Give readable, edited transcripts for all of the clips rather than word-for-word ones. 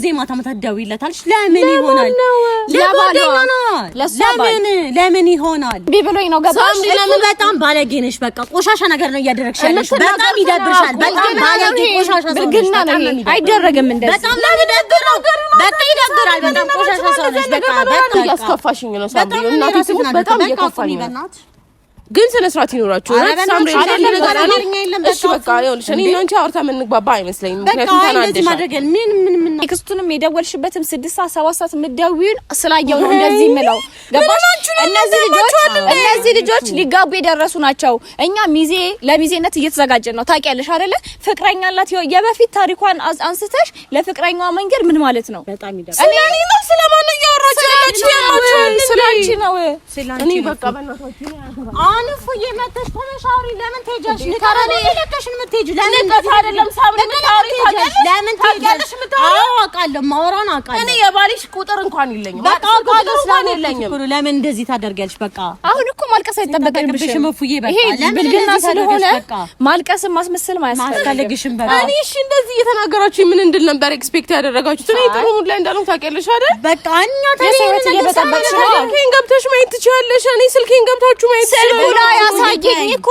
ጊዜ ማታ ማታ ትደውይለታለሽ። ለምን ይሆናል? ለጓደኛ ነው። ለምን ለምን ይሆናል? ቢብሎኝ ነው ገባሽ? ለምን በጣም ባለጌ ነሽ። በቃ ቆሻሻ ነገር ነው እያደረግሽ ያለሽ። በጣም ይደብርሻል። በጣም ባለጌ ቆሻሻ ሰው ነሽ። ነው ይሄ። አይደረግም እንደዚህ። በጣም ነው የሚደብረው። በቃ ይደብራል። በጣም ቆሻሻ ሰው ነሽ። በቃ በቃ እያስከፋሽኝ ነው ሳምሪ። እናቴ ትሙት በጣም እየከፋኝ ነው። ግን ስነ ስርዓት ይኖራችሁ። እሺ በቃ ይኸውልሽ፣ እኔ እና አንቺ አውርታ የምንግባባ አይመስለኝም። ምክንያቱም ተናደሻል። ምን ምን ምን text ኡንም የደወልሽበትም 6 ሰዓት 7 ሰዓት የምትደውይውን ስላየው ነው እንደዚህ የምለው። ገባሽ? እነዚህ ልጆች ሊጋቡ የደረሱ ናቸው። እኛ ሚዜ ለሚዜነት እየተዘጋጀን ነው። ታውቂያለሽ አይደለ? ፍቅረኛ አላት። የበፊት ታሪኳን አንስተሽ ለፍቅረኛዋ መንገድ ምን ማለት ነው? በጣም ይደብራል። ስለኔ ነው ስለማን ነው እያወራችሁ ያላችሁ? ያማችኋል። ስላንቺ ነው። እኔ በቃ በእናታችሁ አሁን እፉዬ መተሽ ቆመሽ አውሪ። ለምን ትሄጃለሽ? ንቀት ለቀሽን የምትሄጂው ለምን? ንቀት አይደለም ሳምሪ፣ የምታወሪው ታውቂያለሽ? ለምን ታውቂያለሽ? የምታወሪው አዎ አውቃለሁ፣ ማወራውን አውቃለሁ። እኔ የባልሽ ቁጥር እንኳን የለኝም። በቃ አውቃለሁ እንኳን የለኝም። ለምን እንደዚህ ታደርጊያለሽ? በቃ አሁን እኮ ማልቀስ አይጠበቅብሽም እፉዬ። በቃ ይሄ ለምን ብልግና እንደዚህ ስለሆነ ታደርጊያለሽ? በቃ ማልቀስም ማስመሰልም አያስፈልግሽም። አያስፈልግሽም። በቃ እኔ እሺ፣ እንደዚህ እየተናገራችሁ ምን እንድል ነበር expect ያደረጋችሁት? እኔ ጥሩ mood ላይ እንዳልሆንኩ ታውቂያለሽ አይደል? በቃ እኛ የሰው ህይወት እየበጠበጥሽ ነው። ስልኬን ገብተሽ ማየት ትችያለሽ። እኔ ስልኬን ገብታችሁ ማየት ስልኩ ላይ ትችያለሽ። ያሳየኝ እኮ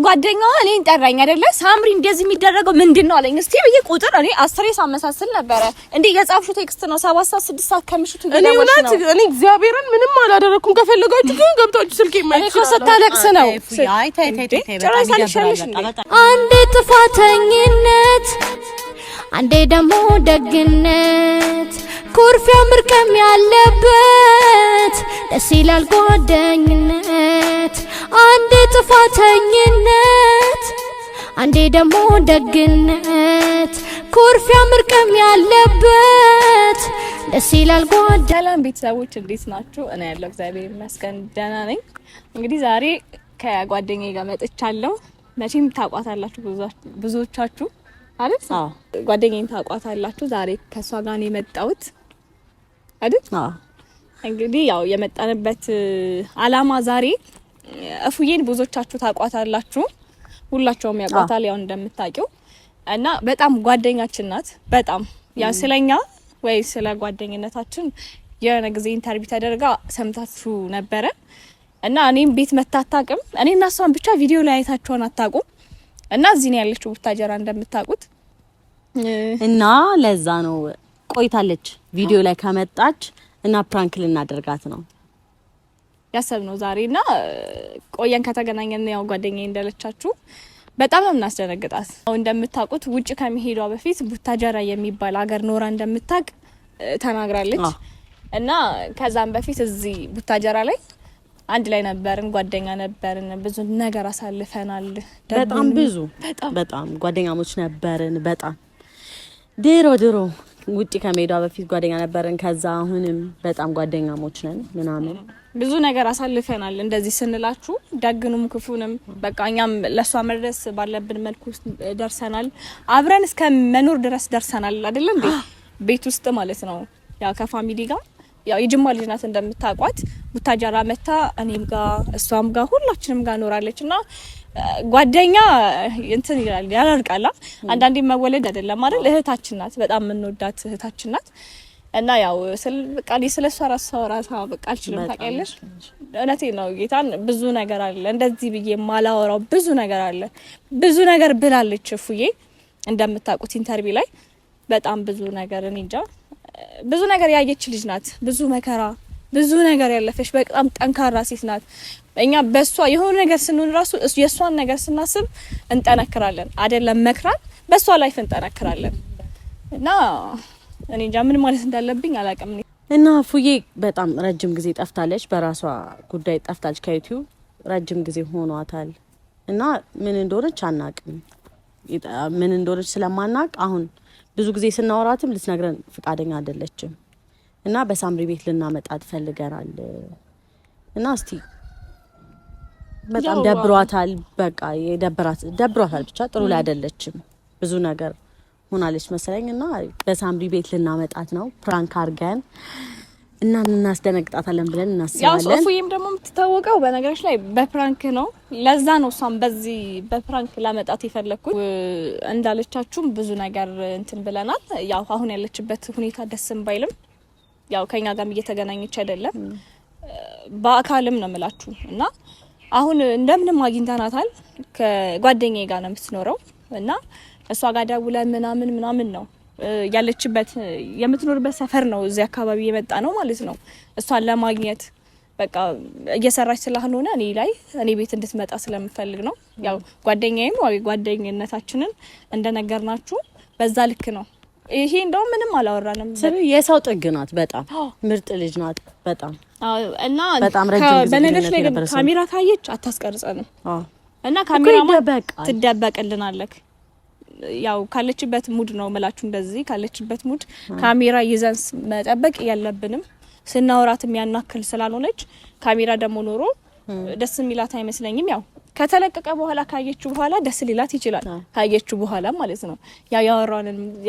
ጓደኛዋ እኔን ጠራኝ አይደለ? ሳምሪ እንደዚህ የሚደረገው ምንድን ነው አለኝ። እስቲ ብዬ ቁጥር እኔ 10 ሳመሳስል ነበረ። እንዴ የጻፍሽው text ነው 7 ሰዓት 6 ሰዓት ከምሽቱ እኔ እየደወልሽ እውነት ነው። እኔ እግዚአብሔርን ምንም አላደረኩም። ከፈለጋችሁ ግን ገብታችሁ ስልኬን እኔ ማየት እኮ ትችላላችሁ። ስታለቅስ ነው። አይ ተይ ተይ ተይ፣ በጣም ጭራሽ ይደብራል። ታለቅሻለሽ በቃ እንዴ? በጣም አንዴ ጥፋተኝነት አንዴ ደግሞ ደግነት ኩርፊያ ምርቅም ያለበት ደስ ይላል ጓደኝነት። አንዴ ጥፋተኝነት አንዴ ደግሞ ደግነት ኩርፊያ ምርቅም ያለበት ደስ ይላል ጓደ ሰላም ቤተሰቦች እንዴት ናችሁ? እኔ ያለው እግዚአብሔር ይመስገን ደህና ነኝ። እንግዲህ ዛሬ ከጓደኛዬ ጋር መጥቻለሁ። መቼም ታውቋታላችሁ ብዙዎቻችሁ አይደል? አዎ። ጓደኛዬን ታውቋታላችሁ። ዛሬ ከእሷ ጋር ነው የመጣሁት አይደል? አዎ። እንግዲህ ያው የመጣንበት አላማ ዛሬ እፉዬን ብዙዎቻችሁ ታውቋታላችሁ፣ ሁላቸውም ያውቋታል ያው እንደምታውቂው እና በጣም ጓደኛችን ናት። በጣም ያው ስለኛ ወይ ስለ ጓደኝነታችን የሆነ ጊዜ interview ተደርጋ ሰምታችሁ ነበረ እና እኔም ቤት መታ አታውቅም። እኔ እና እሷን ብቻ ቪዲዮ ላይ አይታችሁን አታውቁም። እና እዚህ ነው ያለችው ቡታጀራ እንደምታውቁት። እና ለዛ ነው ቆይታለች ቪዲዮ ላይ ከመጣች እና prank ልናደርጋት ነው ያሰብነው ዛሬ እና ቆየን ከተገናኘን ያው ጓደኛዬ እንዳለቻችሁ በጣም ነው የምናስደነግጣት። አሁን እንደምታውቁት ውጭ ከመሄዷ በፊት ቡታጀራ የሚባል ሀገር ኖራ እንደምታውቅ ተናግራለች። እና ከዛም በፊት እዚህ ቡታጀራ ላይ አንድ ላይ ነበርን፣ ጓደኛ ነበርን፣ ብዙ ነገር አሳልፈናል። በጣም ብዙ በጣም በጣም ጓደኛሞች ነበርን። በጣም ድሮ ድሮ ውጭ ከመሄዷ በፊት ጓደኛ ነበርን። ከዛ አሁንም በጣም ጓደኛሞች ነን ምናምን ብዙ ነገር አሳልፈናል። እንደዚህ ስንላችሁ ደግኑም ክፉንም በቃ እኛም ለእሷ መድረስ ባለብን መልኩ ደርሰናል። አብረን እስከ መኖር ድረስ ደርሰናል። አይደለ እንዴ? ቤት ውስጥ ማለት ነው። ያው ከ family ጋር ያው የጅማ ልጅ ናት እንደምታውቋት። ቡታጀራ መታ እኔም ጋር እሷም ጋር ሁላችንም ጋር ኖራለች እና ጓደኛ እንትን ይላል ያደርቃላ። አንዳንዴ መወለድ አይደለም አይደል? እህታችን ናት፣ በጣም የምንወዳት እህታችን ናት። እና ያው ስል በቃ እኔ ስለ እሷ ራሱ ሳወራ በቃ አልችልም። ታውቂያለሽ፣ እውነቴን ነው ጌታን። ብዙ ነገር አለ እንደዚህ ብዬ የማላወራው ብዙ ነገር አለ። ብዙ ነገር ብላለች እፉዬ እንደምታውቁት interview ላይ በጣም ብዙ ነገር እኔ እንጃ ብዙ ነገር ያየች ልጅ ናት። ብዙ መከራ ብዙ ነገር ያለፈች በጣም ጠንካራ ሴት ናት። እኛ በሷ የሆነ ነገር ስንሆን ራሱ የእሷን ነገር ስናስብ እንጠነክራለን። አይደለም መክራን በሷ life እንጠነክራለን። እና እኔ እንጃ ምን ማለት እንዳለብኝ አላውቅም። እና ፉዬ በጣም ረጅም ጊዜ ጠፍታለች። በራሷ ጉዳይ ጠፍታለች ከዩቲዩብ ረጅም ጊዜ ሆኗታል። እና ምን እንደሆነች አናቅም። ምን እንደሆነች ስለማናቅ አሁን ብዙ ጊዜ ስናወራትም ልትነግረን ፍቃደኛ አይደለችም። እና በሳምሪ ቤት ልናመጣት ፈልገናል። እና እስቲ በጣም ደብሯታል። በቃ የደብራት ደብሯታል። ብቻ ጥሩ ላይ አይደለችም። ብዙ ነገር ሆናለች መሰለኝ። እና በሳምሪ ቤት ልናመጣት ነው prank አድርገን እና እናስደነግጣታለን ብለን እናስባለን። ያው እፉዬም ደግሞ የምትታወቀው በነገሮች ላይ በ prank ነው። ለዛ ነው እሷም በዚህ በ prank ላመጣት የፈለግኩት። እንዳለቻችሁም ብዙ ነገር እንትን ብለናል። ያው አሁን ያለችበት ሁኔታ ደስም ባይልም ያው ከኛ ጋርም እየተገናኘች አይደለም፣ በአካልም ነው የምላችሁ። እና አሁን እንደምንም አግኝተናታል። ከጓደኛዬ ጋር ነው የምትኖረው እና እሷ ጋር ደውለን ምናምን ምናምን ነው ያለችበት የምትኖርበት ሰፈር ነው እዚህ አካባቢ የመጣ ነው ማለት ነው። እሷን ለማግኘት በቃ እየሰራች ስላልሆነ እኔ ላይ እኔ ቤት እንድትመጣ ስለምፈልግ ነው። ያው ጓደኛዬም ወይ ጓደኝነታችንን እንደነገርናችሁ በዛ ልክ ነው። ይሄ እንደውም ምንም አላወራንም። የሰው ጥግ ናት። በጣም ምርጥ ልጅ ናት። በጣም እና በጣም ረጅም ጊዜ በነገሮች ላይ ግን ካሜራ ካየች አታስቀርጸንም እና ካሜራማ ትደበቅልናለክ ያው ካለችበት mood ነው መላችሁ። እንደዚህ ካለችበት mood ካሜራ ይዘን መጠበቅ ያለብንም ስናወራት የሚያናክል ስላልሆነች ካሜራ ደግሞ ኖሮ ደስ የሚላት አይመስለኝም። ያው ከተለቀቀ በኋላ ካየችው በኋላ ደስ ሊላት ይችላል። ካየችው በኋላ ማለት ነው። ያው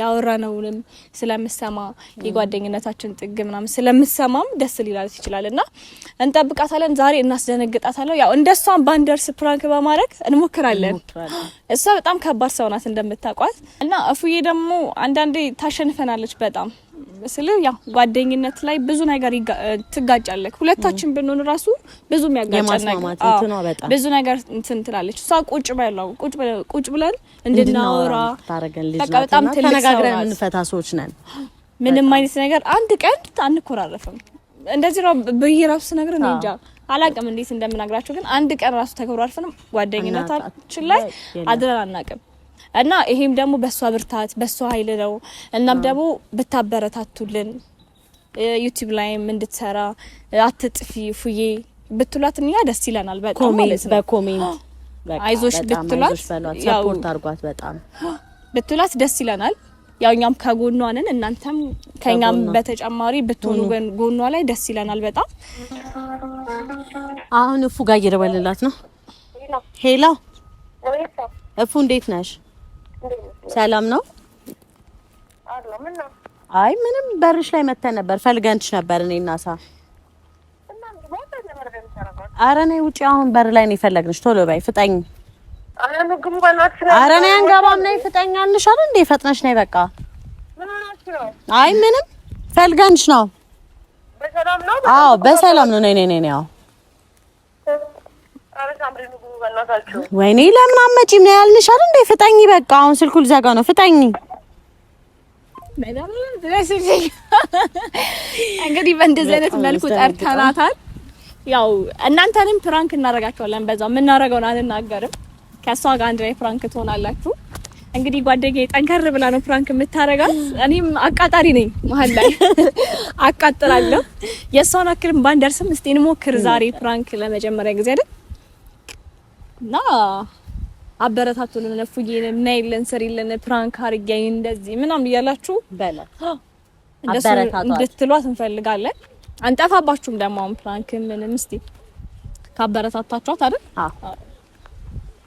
ያወራነውንም ስለምሰማ የጓደኝነታችን ጥግ ምናምን ስለምሰማም ደስ ሊላት ይችላል እና እንጠብቃታለን። ዛሬ እናስደነግጣታለን። ያው እንደሷን ባንደርስ prank በማድረግ እንሞክራለን። እሷ በጣም ከባድ ሰው ናት እንደምታውቋት እና እፉዬ ደግሞ አንዳንዴ ታሸንፈናለች በጣም ስል ያው ጓደኝነት ላይ ብዙ ነገር ትጋጫለህ። ሁለታችን ብንሆን ራሱ ብዙ የሚያጋጨን ነገር ብዙ ነገር እንትን ትላለች። እሷ ቁጭ በለው ቁጭ ብለን እንድናወራ በቃ በጣም ተነጋግረን የምንፈታ ሰዎች ነን። ምንም አይነት ነገር አንድ ቀን አንኮራረፍም። እንደዚህ ነው ብዬ ራሱ ስነግር እኔ እንጃ አላቅም እንዴት እንደምናግራቸው፣ ግን አንድ ቀን ራሱ ተኮራርፈንም ጓደኝነታችን ላይ አድረን አናቅም። እና ይሄም ደግሞ በሷ ብርታት በሷ ኃይል ነው። እናም ደግሞ ብታበረታቱልን ዩቲዩብ ላይም እንድትሰራ አትጥፊ ፉዬ ብትሏት እኛ ደስ ይለናል በጣም ማለት ነው። በ comment አይዞሽ ብትሏት support አድርጓት በጣም ብትሏት ደስ ይለናል። ያው እኛም ከጎኗ ነን፣ እናንተም ከኛም በተጨማሪ ብትሆኑ ጎኗ ላይ ደስ ይለናል በጣም። አሁን እፉ ጋር እየደወልንላት ነው። Hello እፉ እንዴት ነሽ? ሰላም ነው? አይ ምንም፣ በርሽ ላይ መተን ነበር ፈልገንሽ ነበር እኔና ሳ። ኧረ ነይ ውጪ፣ አሁን በር ላይ ነው የፈለግንሽ። ቶሎ በይ ፍጠኝ። ኧረ ነይ አንገባም፣ ነይ ፍጠኝ አልንሽ አይደል እንዴ? ፈጥነሽ ነይ በቃ። አይ ምንም ፈልገንሽ ነው። አዎ በሰላም ነው። ነይ ነይ ነይ። አዎ ወይኔ ለምን አትመጪም ነው ያልንሽ አይደል እንዴ? ፍጠኝ በቃ አሁን ስልኩ ልዘጋ ነው። ፍጠኝ። እንግዲህ በእንደዚህ አይነት መልኩ ጠርተናታል። ያው እናንተንም prank እናደርጋቸዋለን። በዛው የምናደርገውን አንናገርም። ከእሷ ጋር አንድ ላይ prank ትሆናላችሁ። እንግዲህ ጓደኛዬ ጠንከር ብላ ነው prank የምታረጋት። እኔም አቃጣሪ ነኝ፣ መሀል ላይ አቃጥላለሁ። የእሷን አክልም ባንደርስም እስቲ እንሞክር ዛሬ prank ለመጀመሪያ ጊዜ አይደል እና አበረታቱልን፣ እፉዬንም ነይልን፣ ስሪልን፣ prank አድርጊኝ እንደዚህ ምናምን እያላችሁ እንደሱ እንድትሏት እንፈልጋለን። አንጠፋባችሁም ደግሞ አሁን prank ምንም እስቲ ካበረታታችኋት አይደል?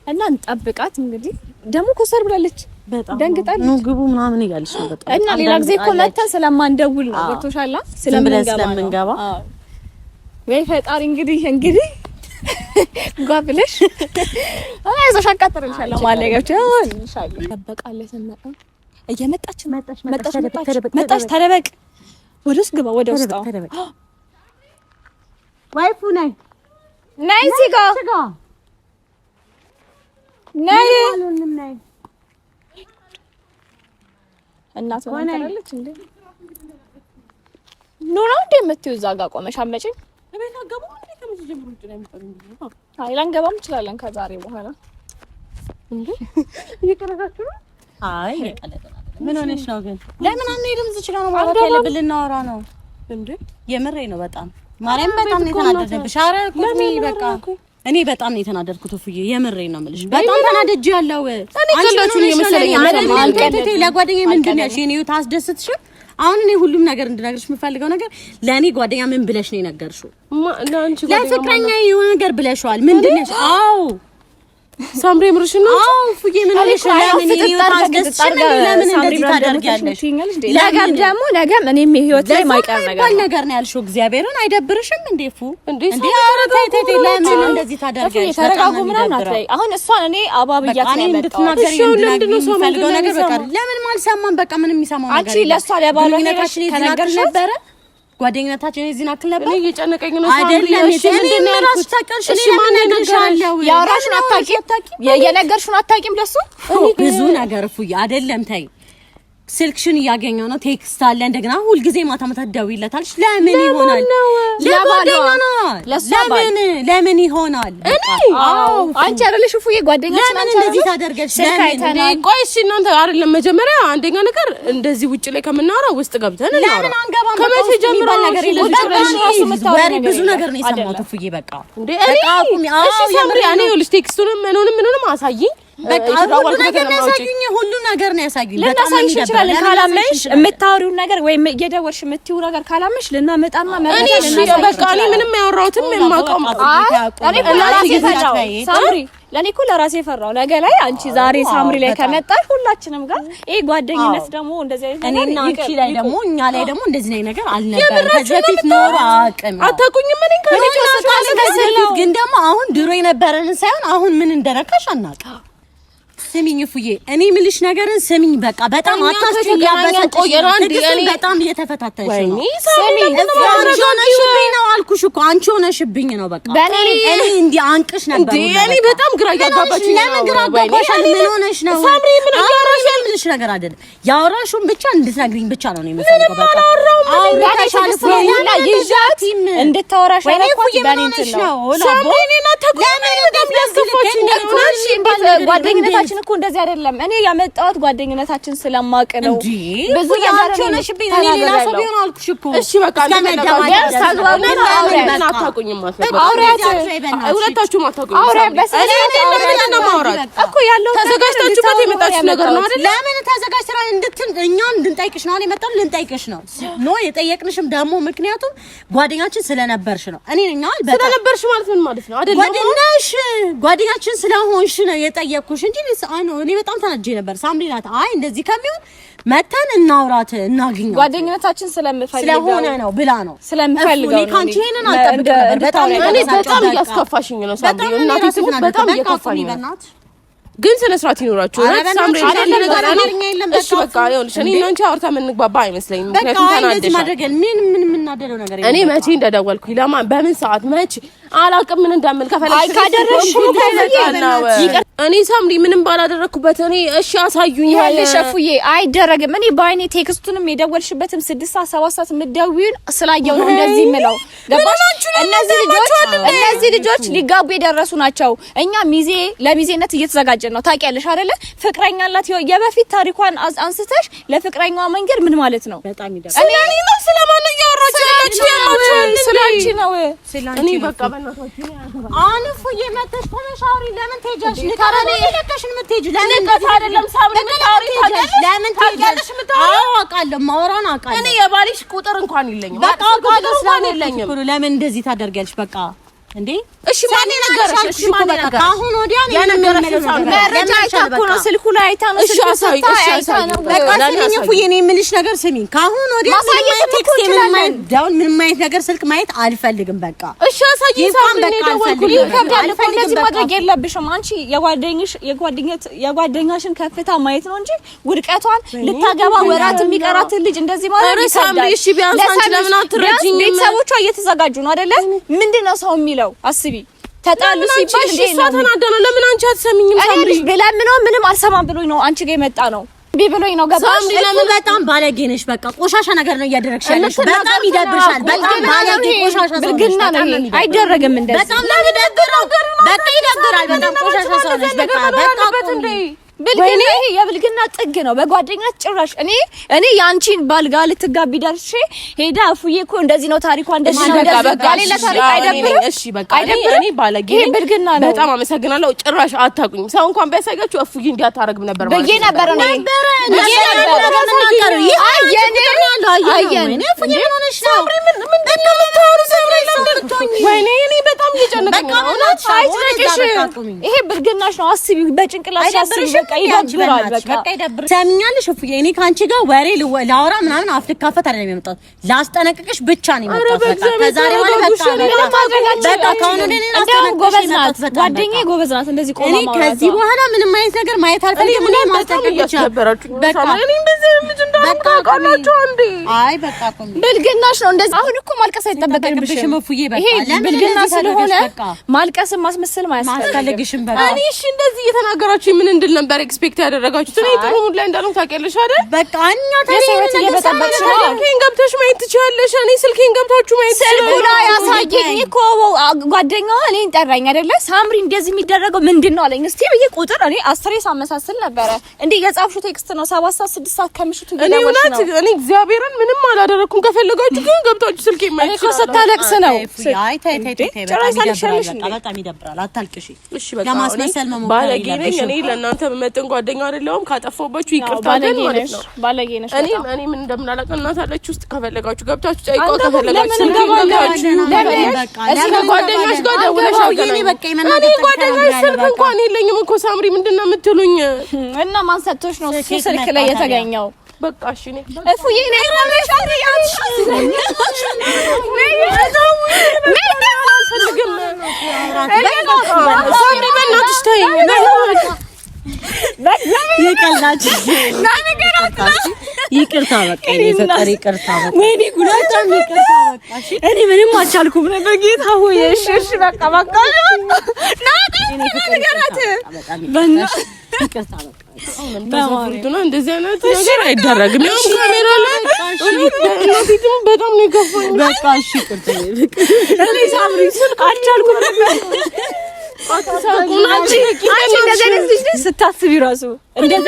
እና እንጠብቃት። እንግዲህ ደግሞ ኮሰር ብላለች፣ በጣም ደንግጣለች። ኑ ግቡ ምናምን እያለች ነው በጣም እና ሌላ ጊዜ እኮ መተን ስለማንደውል ነው ገብቶሻል? ስለምንገባ ወይ ፈጣሪ እንግዲህ እንግዲህ ጓ ብለሽ አይዞሽ አቃጥርልሻለሁ ማለት ገብቼ ጠበቃለች። እየመጣች መጣች መጣች። ተደበቅ፣ ወደ ውስጥ ግባ፣ ወደ ውስጥ ዋይፉ ነይ ነይ፣ እዚህ ጋር ነይ። እናት ሆናለች እንዴ? ኑ ነው እንዴ የምትይው? እዛ ጋር ቆመሽ አትመጪም? አይ ላንገባም እንችላለን ከዛሬ በኋላ። እንዴ እየቀለዳችሁ ነው? አይ እየቀለድን አይደለም። ምን ሆነሽ ነው ግን? ለምን አንሄድም? እዚህ ጋር ነው ማውራት ያለብን፣ ልናወራ ነው። እንዴ የምሬ ነው። በጣም ማርያም፣ በጣም ነው የተናደደብሽ። ኧረ ቁሚ በቃ። እኔ በጣም ነው የተናደድኩት እፉዬ፣ የምሬ ነው የምልሽ። በጣም ተናድጄ ያለው ለጓደኛዬ ምንድን ነው ያልሽ? የእኔ ህይወት አስደስትሽም? አሁን እኔ ሁሉም ነገር እንድነግርሽ የምፈልገው ነገር ለእኔ ጓደኛ ምን ብለሽ ነው የነገርሽው? ለፍቅረኛ የሆነ ነገር ብለሽዋል። ምንድን ነው? አዎ ሳምሪ ምርሽን ነው? አዎ ፉዬ ምን ሆነሽ ነው? ለምን ለምን እንደዚህ ታደርጊያለሽ? ነገም ደግሞ ነገም እኔም ህይወት ላይ ማይቀር ነገር ነገር ነው ያልሽው። እግዚአብሔርን አይደብርሽም እንዴ ፉ እንዴ? ኧረ ተይ ተይ ተይ፣ ለምን እንደዚህ ታደርጊያለሽ? ተረጋጉ ምናምን አትበይ። አሁን እሷን እኔ አባብያት ነው ያመጣሁት። እሺ ለምንድን ነው ሰው የምፈልገው ነገር በቃ ለምን አልሰማም? በቃ ምንም የሚሰማው ነገር አንቺ ለእሷ ለባሏ ከነገርሽ ነበረ ጓደኝነታችን የዚህን አክል ነበር። እኔ እየጨነቀኝ ነው አይደለም? እኔ እራሱ ታውቂያለሽ። እኔ ለምን እነግርሻለሁ? ያወራሽን አታውቂም፣ የነገርሽውን አታውቂም ለእሱ ብዙ ነገር እፉዬ፣ አይደለም ተይ፣ ስልክሽን እያገኘው ነው። text አለ እንደገና ሁልጊዜ ማታ ማታ ትደውይለታለሽ። ለምን ይሆናል? ለጓደኛ ነው። ለምን ለምን ይሆናል? እኔ አዎ፣ አንቺ አይደለሽ እፉዬ ጓደኛችን። ለምን እንደዚህ ታደርጊያለሽ? ለምን? ቆይ እሺ፣ እናንተ አይደለም መጀመሪያ፣ አንደኛ ነገር እንደዚህ ውጭ ላይ ከምናወራ ውስጥ ገብተን እናወራ። ለምን አንገባም? ከመቼ ጀምሮ ነገር የለም። ብዙ ነገር ነው የሰማሁት እፉዬ። በቃ እንዴ እኔ እሺ፣ ሳምሪ፣ እኔ ይኸውልሽ text ኡንም ምኑንም ምኑንም አሳይኝ። በቃ ሁሉ ነገር ነው ያሳዩኝ። ሁሉ ነገር ነው ያሳዩኝ። ልናሳይሽ እንችላለን ካላመንሽ፣ የምታወሪውን ነገር ወይም እየደወልሽ የምትይው ነገር ካላመንሽ ልናመጣና መረጃ ልናሳይሽ። በቃ እኔ ምንም ያወራሁትም የማውቀው እኔ እኮ ለራሴ ፈራሁ ሳምሪ፣ ለእኔ እኮ ለራሴ ፈራሁ። ነገ ላይ አንቺ ዛሬ ሳምሪ ላይ ከመጣሽ ሁላችንም ጋር ይሄ ጓደኝነት ደግሞ እንደዚህ አይነት ነገር እኔና አንቺ ላይ ደግሞ እኛ ላይ ደግሞ እንደዚህ አይነት ነገር አልነበረም ከዚህ በፊት ኖሮ አያውቅም። አታውቁኝም። እኔን ግን ደግሞ አሁን ድሮ የነበረንን ሳይሆን አሁን ምን እንደነካሽ አናውቅም። ስሚኝ እፉዬ፣ እኔ የምልሽ ነገርን ስሚኝ። በቃ በጣም አታስችኝ። ያበሳጨሽ በጣም እየተፈታተንሽ ነው። ስሚኝ፣ አንቺ ሆነሽብኝ ነው አልኩሽ እኮ አንቺ ሆነሽብኝ ነው። በቃ እኔ እንዲህ አንቅሽ ነበር እንዴ። እኔ በጣም ግራ እያጋባችኝ ነው። ለምን ግራ አጋባሻል? ምን ሆነሽ ነው ሳምሪ? ምን እያወራሽ? የምልሽ ነገር አይደለም። ያወራሽውን ብቻ እንድትነግሪኝ ብቻ ነው የምፈልገው። በቃ ይዣት እንድታወራሽ ያደረኳት በእኔ እንትን ነው። ሳምሪ፣ እኔን አታውቁኝም። በጣም እያስከፋችኝ ነው። ጓደኝነታችን እኮ እንደዚህ አይደለም። እኔ ያመጣሁት ጓደኝነታችን ስለማውቅ ነው። ብዙ አንቺ ሆነሽብኝ ነው። ሌላ ሰው ቢሆን አልኩሽ እኮ። እሺ በቃ አታውቁኝም ማለት ነው። ሁለታችሁም አታውቁኝም እኮ ያለው ተዘጋጅታችሁበት የመጣችሁ ነገር ነው አይደል? ለምን ተዘጋጅተናል? እኛ እንድንጠይቅሽ ነው የመጣነው። ልንጠይቅሽ ነው no የጠየቅንሽም ደግሞ ምክንያቱም ጓደኛችን ስለነበርሽ ነው። እኔ ነኝ አል ስለነበርሽ ማለት ምን ማለት ነው? አይደለም ጓደኛሽ ጓደኛችን ስለሆንሽ ነው የጠየቅኩሽ እንጂ እኔ በጣም ተናድጄ ነበር። ሳምሪ ናት አይ እንደዚህ ከሚሆን መተን እናውራት እናግኘው ጓደኝነታችን ስለምፈልገው ስለሆነ ነው ብላ ነው ስለምፈልገው ነው። ካንቺ ይሄንን አልጠብቅም ነበር። በጣም እኔ በጣም እያስከፋሽኝ ነው ሳምሪ፣ እናቴ ትሙት በጣም እየከፋኝ ነው። ግን ስነ ስርዓት ይኖራችሁ። ሳምሪ እሺ በቃ ይኸውልሽ፣ እኔ እና አንቺ አውርታ የምንግባባ አይመስለኝም። ምክንያቱም ተናደሻል። ምን ምን የምናደለው ነገር እኔ መቼ እንደደወልኩኝ ለማን በምን ሰዓት መቼ አላውቅም፣ ምን እንደምል ከፈለግሽ እኔ ሳምሪ ምንም ባላደረኩበት እኔ እሺ አሳዩኝ። ይኸውልሽ እፉዬ አይደረግም። እኔ በአይኔ text ኡንም የደወልሽበትም 6 ሰዓት 7 ሰዓት የምትደውይውን ስላየው ነው እንደዚህ የምለው። ገባሽ? እነዚህ ልጆች ሊጋቡ የደረሱ ናቸው። እኛ ሚዜ ለሚዜነት እየተዘጋጀን ነው። ታውቂያለሽ አይደለ? ፍቅረኛ አላት። የበፊት ታሪኳን አንስተሽ ለፍቅረኛዋ መንገድ ምን ማለት ነው? በጣም ይደብራል። ስለኔ ነው ስለማን ነው እያወራችሁ ያላችሁ? ስላንቺ ነው። እኔ በቃ በእናታችሁ አሁን እፉዬ መተሽ ቆመሽ አውሪ። ለምን ትሄጃለሽ? ንቀት ለቀሽን የምትሄጂው ለምን? ንቀት አይደለም ሳምሪ፣ የምታወሪው ታውቂያለሽ? ለምን ትሄጃለሽ? አዎ አውቃለሁ፣ የማወራውን አውቃለሁ። እኔ የባልሽ ቁጥር እንኳን የለኝም። በቃ አውቃለሁ እንኳን የለኝም። ለምን እንደዚህ ታደርጊያለሽ? በቃ እንዴ እሺ ማን ነገረሽ? እሺ ማን ነገረሽ? አሁን ወዲያ ነው የነገረሽ? መረጃ አይታ እኮ ነው ስልኩ ላይ አይታ ነው። እሺ አሳይ፣ እሺ አሳይ። በቃ ስሚኝ እፉዬ፣ እኔ የምልሽ ነገር ስሚኝ። ከአሁን ወዲያ ምንም አይነት text፣ ምንም አይነት down፣ ምንም አይነት ነገር ስልክ ማየት አልፈልግም። በቃ እሺ አሳይ። ሳምሪ እኔ ደወልኩልሽ። ይከብዳል እኮ እንደዚህ ማድረግ የለብሽም አንቺ። የጓደኛሽ የጓደኛሽን ከፍታ ማየት ነው እንጂ ውድቀቷን ልታገባ ወራት የሚቀራትን ልጅ እንደዚህ ማለት ይከብዳል። ሳምሪ እሺ ቢያንስ አንቺ ለምን አትረጂኝም? ቤተሰቦቿ እየተዘጋጁ ነው አይደለ? ምንድነው ሰው የሚለው አስቢ። ተጣሉ ሲባል እንዴ እሷ ተናዳ ነው። ለምን አንቺ አትሰሚኝም? ሳምሪ ለምነው ምንም አልሰማም ብሎኝ ነው አንቺ ጋር የመጣ ነው። እምቢ ብሎኝ ነው። ገባሽ? ሳምሪ ለምን በጣም ባለጌ ነሽ። በቃ ቆሻሻ ነገር ነው እያደረግሽ ያለሽ። በጣም ይደብርሻል። በጣም ባለጌ ቆሻሻ ሰው ነሽ። ብልግና ነው ይሄ። አይደረግም እንደዚህ። በጣም ነው የሚደብረው። በቃ ይደብራል። በጣም ቆሻሻ ሰው ነሽ። በቃ በቃ ብልግና ይሄ የብልግና ጥግ ነው። በጓደኛ ጭራሽ እኔ የአንቺን ባል ጋር ልትጋቢ ደርሼ ሄዳ እፉዬ እኮ እንደዚህ ነው ታሪኳ፣ እንደዚህ ነው እንደዚህ የሌለ ታሪክ አይደብርም? እሺ በቃ እኔ ባለጌ ይሄ ብልግና ነው። በጣም አመሰግናለሁ። ጭራሽ አታውቁኝም። ሰው እንኳን ቢያሳያችሁ እፉዬ እንዲህ አታረግም ነበር ማለት ብዬ ነበር እኔ ብዬ ነበር። ወይኔ እኔ በጣም እየጨነቀኝ ነው። አይጭነቅሽ። ይሄ ብልግናሽ ነው። አስቢ፣ በጭንቅላትሽ አስቢ። በቃ ይደብራል። በቃ ይደብራል። ሰሚኛለሽ እፉዬ፣ እኔ ከአንቺ ጋር ወሬ ላወራ ምናምን አፍ ልካፈት አይደለም የመጣሁት፣ ላስጠነቅቅሽ ብቻ ነው የመጣሁት። በቃ ከዛሬ በኋላ በቃ በቃ ከአሁን ወዲህ እኔን ጎበዝ ናት፣ ጓደኛዬ ጎበዝ ናት። እንደዚህ ቆማ እኔ ከዚህ በኋላ ምንም አይነት ነገር ማየት አልፈልግም። እኔ ማስጠንቀቅ ብቻ በቃ እኔ እንደዚህ ልጅ እንዳልኩ አንዴ። አይ በቃ ቆም፣ ብልግናሽ ነው እንደዚህ። አሁን እኮ ማልቀስ አይጠበቅብሽም እፉዬ። በቃ ይሄ ብልግና ስለሆነ ማልቀስም ማስመሰልም አያስፈልግሽም። በቃ እኔ እሺ፣ እንደዚህ እየተናገራችሁ ምን እንድል ነበር expect ያደረጋችሁት? እኔ ጥሩ mood ላይ እንዳልሆንኩ ታውቂያለሽ አይደል? በቃ እኛ እየበጠበጥሽ ነው። ስልኬን ገብተሽ ማየት ትችያለሽ። እኔ ስልኬን ገብታችሁ ማየት ስልኩ ላይ ያሳየኝ እኮ ጓደኛዋ እኔን ጠራኝ አይደለ? ሳምሪ እንደዚህ የሚደረገው ምንድን ነው አለኝ። እስቲ ብዬ ቁጥር እኔ አስሬ ሳመሳስል ነበረ። እንዴ የጻፍሽው text ነው 7 ሰዓት 6 ሰዓት ከምሽቱ እየደወልሽ ነው። እኔ እግዚአብሔርን ምንም አላደረኩም። ከፈለጋችሁ ግን ገብታችሁ ስልኬን ማየት እኔ እኮ ስታለቅስ ነው። አይ ተይ ተይ ተይ፣ በጣም ይደብራል። አታልቅሺ እሺ። በቃ ለማስመሰል መሞከር ባለጌ ነኝ እኔ። ለእናንተ በመጠን ጓደኛ አይደለሁም። ካጠፋሁባችሁ ይቅርታ ግን ማለት ነው። ባለጌ ነሽ። እኔ እኔ ምን እንደምናላውቅ እናት አለች ውስጥ ከፈለጋችሁ ገብታችሁ ጠይቋ። ከፈለጋችሁ ስልኬን ገብታችሁ ጓደኛሽ ጋር ደውለሽ አገናኝ። እኔ ጓደኛሽ ስልክ እንኳን የለኝም እኮ ሳምሪ፣ ምንድን ነው የምትሉኝ? እና ማን ሰጥቶሽ ነው እሱ ስልክ ላይ የተገኘው? በቃ እሺ፣ እኔ እፉዬ ነይ አልፈልግም። ሳምሪ በእናትሽ ተይኝ። ይቅርታ በቃ እኔ ፍቅር ይቅርታ በቃ ወይኔ ጉዳጣም ይቅርታ በቃ እሺ፣ እኔ ምንም አልቻልኩም ነበር። ጌታ ሆይ እሺ፣ እሺ በቃ በቃ ና ነገራት ይቅርታ በቃ በጣም እንደዚህ አይነት ነገር አይደረግም። ያው ካሜራ ላይ እናቴ ደግሞ በጣም ነው የከፋኝ። በቃ እሺ ይቅርታ እኔ ሳምሪ አልቻልኩም ነበር። አንቺ እንደዚህ አይነት ልጅ ነሽ ስታስቢ እራሱ እንደዛ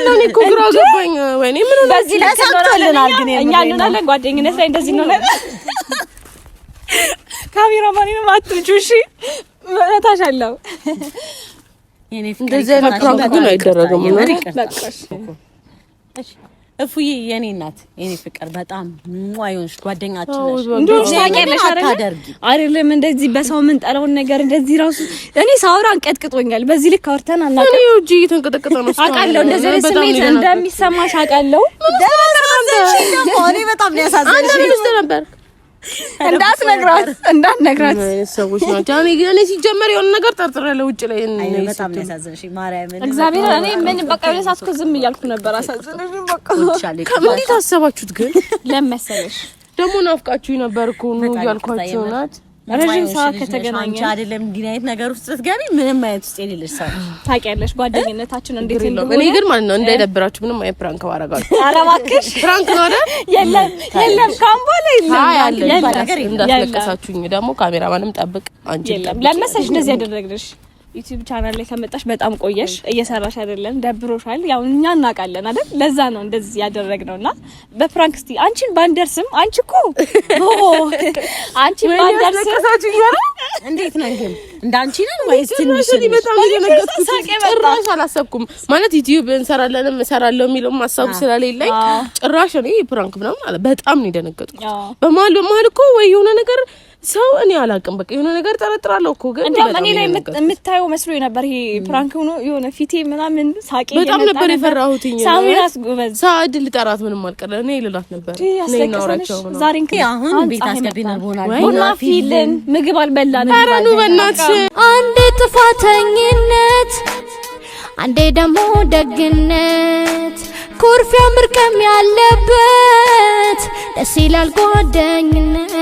ነው። እኔ እኮ ግራ ገባኝ። ወይኔ ምን ሆነ? በዚህ ላይ ተሳክቶልናል፣ ግን እኛ እንሆናለን ጓደኝነት ላይ እንደዚህ እንሆናለን። ካሜራማንንም አትምጪው እሺ፣ እመታሻለሁ። እንደዚህ አይነት prank ግን አይደረግም። እፉዬ የኔ እናት የኔ ፍቅር በጣም ሟ የሆንሽ ጓደኛችን ነሽ። እንደውም ታውቂያለሽ አይደለም? እንደዚህ በሰው የምንጠላውን ነገር እንደዚህ ራሱ እኔ ሳወራ አንቀጥቅጦኛል። በዚህ ልክ አውርተን አናውቅም። እኔ እጄ እየተንቀጠቀጠ ነው። አውቃለሁ፣ እንደዚህ አይነት ስሜት እንደሚሰማሽ አውቃለሁ። እኔ በጣም ነው ያሳዘንሽ ነበር እንዳትነግራት እንዳትነግራት ሰዎች ናቸው። እኔ ግን እኔ ሲጀመር የሆነ ነገር ጠርጥሬያለሁ ውጭ ላይ በጣም ነው ያሳዘንሽኝ ማርያምን። እግዚአብሔር እኔ ምን በቃ የሆነ ሰዓት እኮ ዝም እያልኩ ነበር። አሳዘንሽኝ በቃ። እንዴት አሰባችሁት ግን? ለምን መሰለሽ ደግሞ ናፍቃችሁኝ ነበር እኮ ነው እያልኳችሁ ናት። ረዥም ሰዓት ከተገናኘን አይደለም እንዲህ አይነት ነገር ውስጥ ስትገቢ ምንም አይነት ውስጥ የሌለሽ ሰው ታውቂያለሽ፣ ጓደኝነታችን እንዴት እንደሆነ። እኔ ግን ማለት ነው እንዳይደብራችሁ ምንም አይነት prank ባረጋችሁ። ኧረ እባክሽ prank ነው አይደል? የለም የለም፣ ካምቦላ የለም። አይ እንዳስለቀሳችሁኝ ደግሞ ካሜራማንም ጠብቅ አንቺ የለም። ለመሰለሽ እንደዚህ ያደረግንሽ ዩቲዩብ ቻናል ላይ ከመጣሽ በጣም ቆየሽ፣ እየሰራሽ አይደለም፣ ደብሮሻል። ያው እኛ እናውቃለን አይደል? ለዛ ነው እንደዚህ ያደረግነውና በ prank እስቲ አንቺን ባንደርስም አንቺ እኮ አንቺን ባንደርስም እንዴት ነው ግን እንዳንቺ ነን ወይስ ትንሽ? በጣም የደነገጥኩት ጭራሽ አላሰብኩም። ማለት ዩቲዩብ እንሰራለንም እሰራለሁ የሚለውም ሀሳቡ ስለሌለኝ ጭራሽ እኔ prank ምናምን አለ በጣም ነው የደነገጥኩት። በመሀል በመሀል እኮ ወይ የሆነ ነገር ሰው እኔ አላውቅም፣ በቃ የሆነ ነገር ጠረጥራለሁ እኮ ግን እንደውም እኔ ላይ የምታየው መስሎኝ ነበር። ይሄ prank ሆኖ የሆነ ፊቴ ምናምን ሳቄ በጣም ነበር የፈራሁት። ሳሚራስ ጎበዝ ሳድ ልጠራት ምንም አልቀረ እኔ ልላት ነበር። እኔ እናውራቸው ዛሬ አሁን ቤት አስገቢና ቡና ፊልን ምግብ አልበላንም። ኧረ ኑ በእናትሽ። አንዴ ጥፋተኝነት አንዴ ደግሞ ደግነት ኩርፊያ ምርቅም ያለበት ደስ ይላል ጓደኝነት።